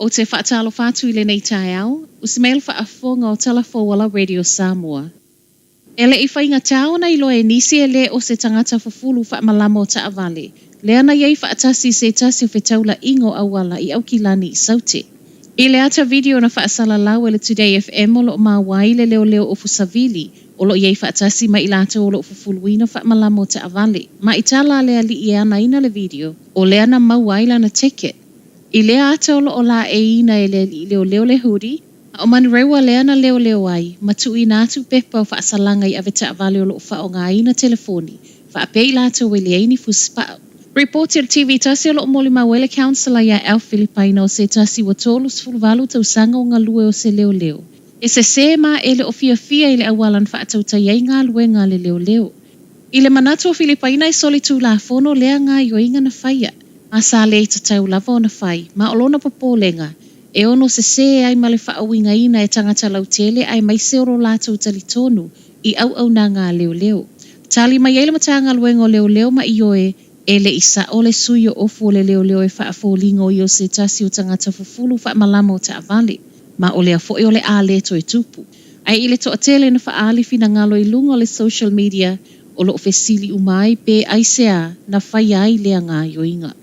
Ou te faatalofa atu i lenei taeao, usi mai le faafofoga o Tala Fou a la Radio Samoa. E le i faigata ona iloa e nisi e le o se tagata fufulu faamalama o taavale, lea na i ai faatasi i se tasi o fetaulaiga o auala i Aukilani i Saute. I le ata video na faasalalau e le Today FM o lo o maua ai le leoleo Ofu Savili o lo o i ai faatasi ma i latou o lo o fufuluina faamalama o taavale. Ma i tala a le alii e anaina le video, o lea na maua ai lana ticket. I lea ata o lo o laeiina e le alii leoleo le hoodie, a o Manurewa lea na leoleo ai, ma tuuina atu pepa o faasalaga i avetaavale o lo o faaaogaina telefoni, faapea i latou e leai ni fusipau. Ripoti a le TV tasi o lo o molimau ai le Councillor iā Alf Filipaina o se tasi ua 38 tausaga o galue o se leoleo. E sesē ma e le o fiafia i le auala na faatautai ai galuega a le leoleo. I le manatu o Filipaina e solitulafono lea gaoioiga na faia, ma sa le tatau lava ona fai, ma o lona popolega, e ono sesē ai ma le faauigaina e tagata lautele aemaise o lo latou talitonu i auaunaga a leoleo. Tali mai ai le Matagaluega o Leoleo ma Ioe e le i sa'o le sui o ofu o le leoleo e faafoliga o ia o se tasi o tagata fufulu faamalama o taavale, ma o lea foi o le a le toe tupu. Ae i le toatele na faaali finagalo i luga o le social media o lo o fesili uma ai pe aisea na faia ai lea gaoioiga.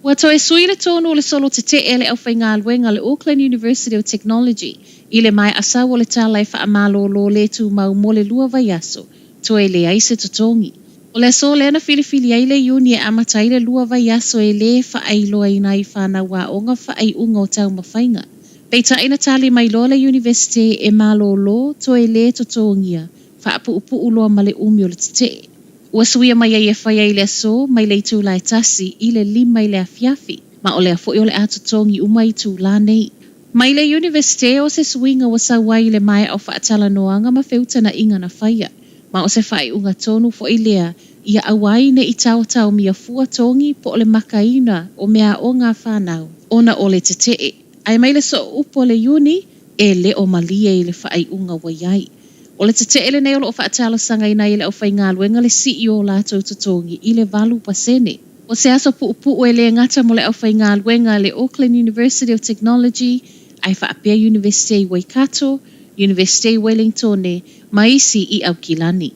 Ua toe sui le tonu o le solo tetee a le aufaigaluega a le Auckland University of Technology i le maea sau o le tala e faamalōlō le tumau mo le lua vaiaso, toe leai se totogi. O le aso lea na filifili ai le Iuni e amata ai le lua vaiaso e lē faailoaina ai i fanau aoga faaiuga o taumafaiga. Peitai na tali mai loa le Iunivesite e malōlō toe lē totogia, faapuupuu loa ma le umi o le tetee. Ua suia mai ai e fai ai le aso mai le itula e tasi i le lima i le afiafi, ma o lea foi o le a totogi uma itulā nei. Mai le Iunivesite o se suiga ua sau ai i le maea o faatalanoaga ma feutanaʻiga na faia, ma o se faaiuga tonu foi lea ia aua ai ne i taotaomia fua togi po o le makaina o meaaoga a fanau ona o le tetee. Ae mai le soo upu a le Iuni, e le o malie i le faaiuga ua i ai. O le tetee lenei o lo o faatalosagaina ai e le aufaigaluega le sii o latou totogi i le 8%. O se aso puupuu e le gata mo le aufaigaluega a le Auckland University of Technology ae faapea Iunivesite i Waikato, Iunivesite i Wellingtone ma isi i Aukilani.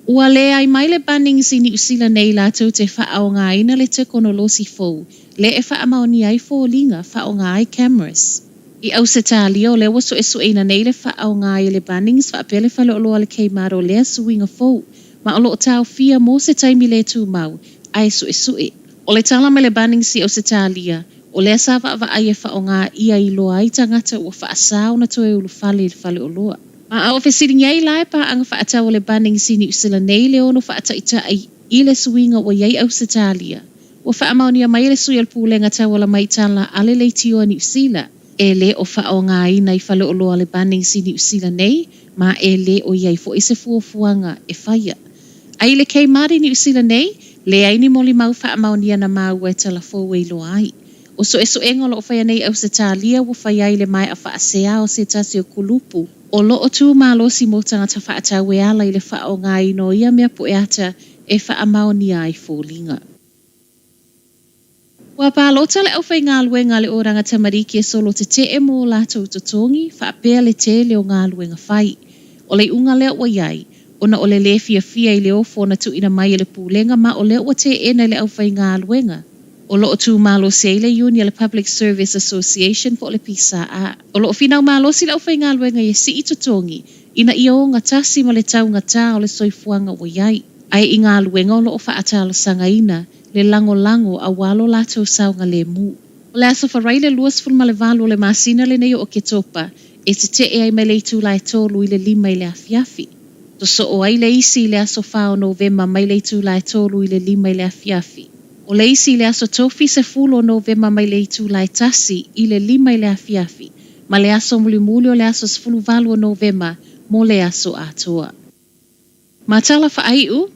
Ua leai mai le Bunnings i Niu Sila nei latou te faaogaina le tekonolosi fou le e faamaonia ai foliga faaaoga ai cameras. I Ausetalia o lea ua suesueina nei le faaaoga ai e le Bunnings faapea le faleoloa a le Kmart o lea suiga fou ma o lo o taofia mo se taimi le tumau ae suesue. O le tala mai le Bunnings i Ausetalia o lea sa vaavaai e faaaoga ia iloa ai tagata ua faasa ona toe ulufale i le faleoloa. Ma a o fesiligia ai la e paaga faatau o le Bunnings i Niu Sila nei le ono faataitai i le suiga ua i ai Ausetalia, ua faamaonia mai e le sui o le Pulega Tauala Mai Tala a le Leitio a Niu Sila, e le o faaaogaina i faleoloa le Bunnings i Niu Sila nei ma e le o i ai foi se fuafuaga e faia. A i le Kmart i Niu Sila nei, leai ni molimau faamaonia na maua e tala fou e iloa ai. O suesuega o lo o faia nei i Ausetalia ua fai ai le maea faasea o se tasi o kulupu o lo o tū malosi mo tagata faatau e ala i le faaaogaina o ia mea pueata e faamaonia ai foliga. Ua palota le aufaigaluega a le Oranga Tamariki e solo tetee mo o latou totogi, faapea le tele o galuega fai. O le iuga lea ua i ai, ona o le lē fiafia i le ofo na tuuina mai e le Pulega ma o lea ua teena e le aufaigaluega. O lo o tū malosi ai le iuni a le Public Service Association po o le PSA. O lo o finau malosi le aufaigaluega ia sii totogi ina ia ogatasi ma le taugatā o le soifuaga ua i ai. Ae i galuega o lo o faatalosagaina le lagolago aua lo latou saogalemu. O le Aso Faraile 28 o le masina lenei o Oketopa e tetee ai mai le itula e tolu i le lima i le afiafi. Sosoo ai le isi i le aso 4 o Novema mai le itula e tolu i le lima i le afiafi. O le isi i le aso Tofi 10 o Novema mai le itula e tasi i le lima i le afiafi ma le aso mulimuli o le aso 18 o Novema mo le aso atoa. Ma tala faaiu,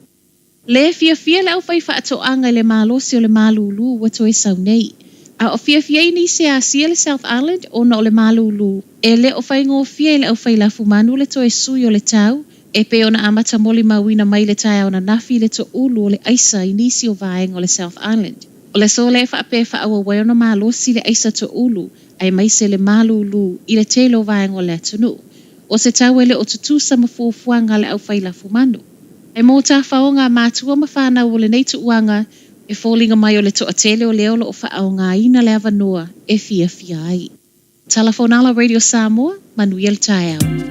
Lē fiafia le aufaifaatoaga i le malosi o le malūlū ua toe sau nei. A o fiafia ai nisi e asia le South Island ona o le malūlū, e le o faigofie i le auwhai lafumanu le toe sui o le tau, e pei ona amata molimauina mai le taeao ananafi i le toulu o le aisa i nisi o vaega o le South Island. O le aso lea e faapea e faaauau ai ona malosi le aisa toeulu aemaise le malūlū i le tele o vaega o le atunuu. O se tau e le o tutusa ma fuafuaga a le aufai lafumanu. Ae mo tafaoga a matua ma fanau o lenei tuuaga, e foliga mai o le toatele o lea o lo o faaaogaina le avanoa e fiafia ai. Tala Fonala Radio Samoa, manuia le taeao.